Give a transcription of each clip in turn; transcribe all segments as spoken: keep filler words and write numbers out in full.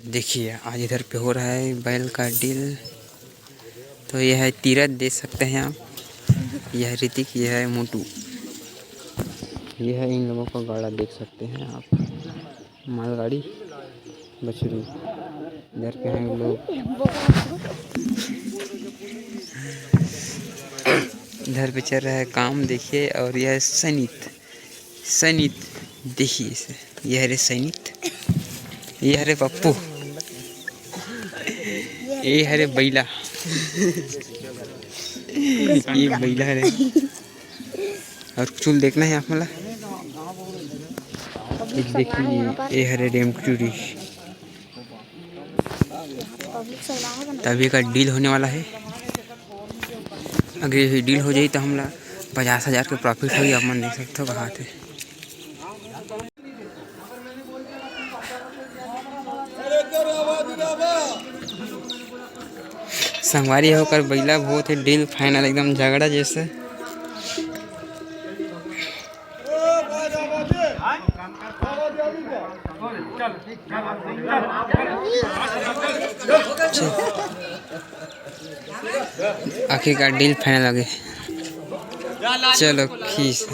देखिए, आज इधर पे हो रहा है बैल का डील। तो यह है तीरथ, देख सकते हैं आप, यह है ऋतिक, यह है मोटू, यह है इन लोगों का गाड़ा, देख सकते हैं आप, मालगाड़ी, बछरू। इधर पे हैं लोग, इधर पे चल रहा है काम, देखिए। और यह है सैनित, सैनित, देखिए इसे, ये हरे सैनित, ये हरे पप्पू, ये हरे बैला, ये बैला हरे। और चूल देखना है आप मला, ये देखिए, ये हरे रेमचूड़ी। तभी का डील होने वाला है। अगर ये डील हो जाई तो हमला पचास हजार के प्रॉफिट होई। आप मन देख सकते हो कहाँ थे। संगवारी हो, ओकर बैला बहुत ही डील फाइनल, एकदम झगड़ा जैसे। आखिरकार डील फाइनल हो गए। चलो खींच।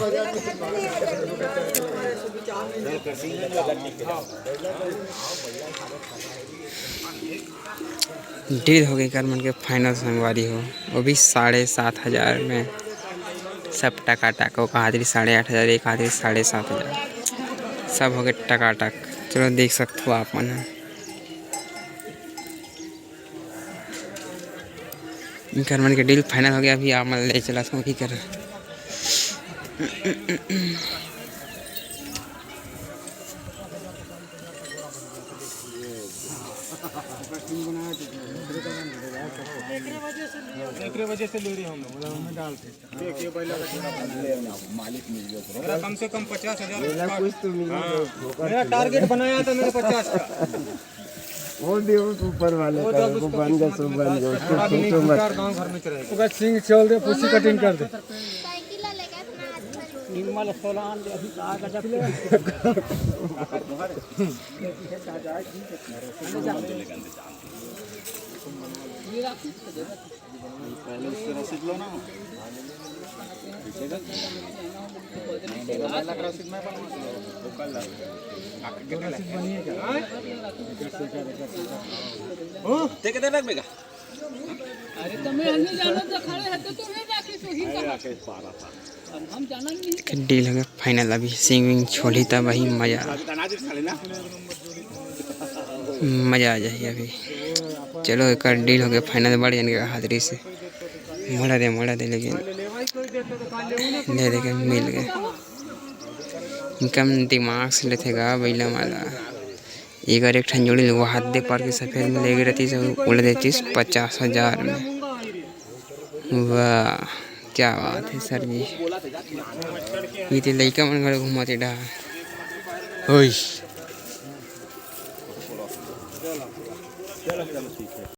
डील हो गई कर मन के फाइनल संगवारी हो, वो भी साढ़े सात हजार में। सब टकाटक, वो कहा दे साढ़े आठ हजार, एक कहा दे साढ़े सात हजार, सब हो गए टकाटक। चलो देख सकते हो आप मन ह। इनकर मन के डील फाइनल हो गया। अभी आप मन ले चला था वही कर। एकरे वजह से ले रहे हम लोग, मतलब, हमें डाल थे। देखिए, पहले मालिक मिल गया। मेरा कम से कम पचास हजार मेरा का कुछ तो मिला हाँ। मेरा टारगेट बनाया था मैंने पचास का। वो भी उस ऊपर वाले वो का, तो वो उसको बन गया, किस्मत सो में बन गया, उसको सोचो मत। चार गांव घर में चले गए। ओकर सिंग छोल दे, पूछी कटिंग कर दे। निम्मल सोलान दे, अभी कहा गजब। पहले उससे रसीद लो ना। रसीद मैं बनवा दूँ। वो कल ला। ठेकेदार रख बेगा। अरे, तो मैं नहीं जाना तो खड़े हैं, तो तुम्हें बाकी तो ही कहा। हम, हम जाना नहीं। डील हो गया फाइनल। अभी सिंग विंग छोली तब वही मजा, मजा आ जाही अभी। चलो, एक डील हो गया फाइनल, बढ़ जाने का हाजिरी से। मोड़ा दे, मोड़ा दे, लेकिन दे दे के मिल गए। एकदम दिमाग से लेथे गा बैला माला। एकर एक ठन जोड़ी ल वो हाथ दे पार के सफेद में ले गे रहतिस, अउ ओला देतिस पचास हजार में। वाह, क्या बात है सर जी। ये तो लइका मन घलो घूमत हे डहा। ओइस।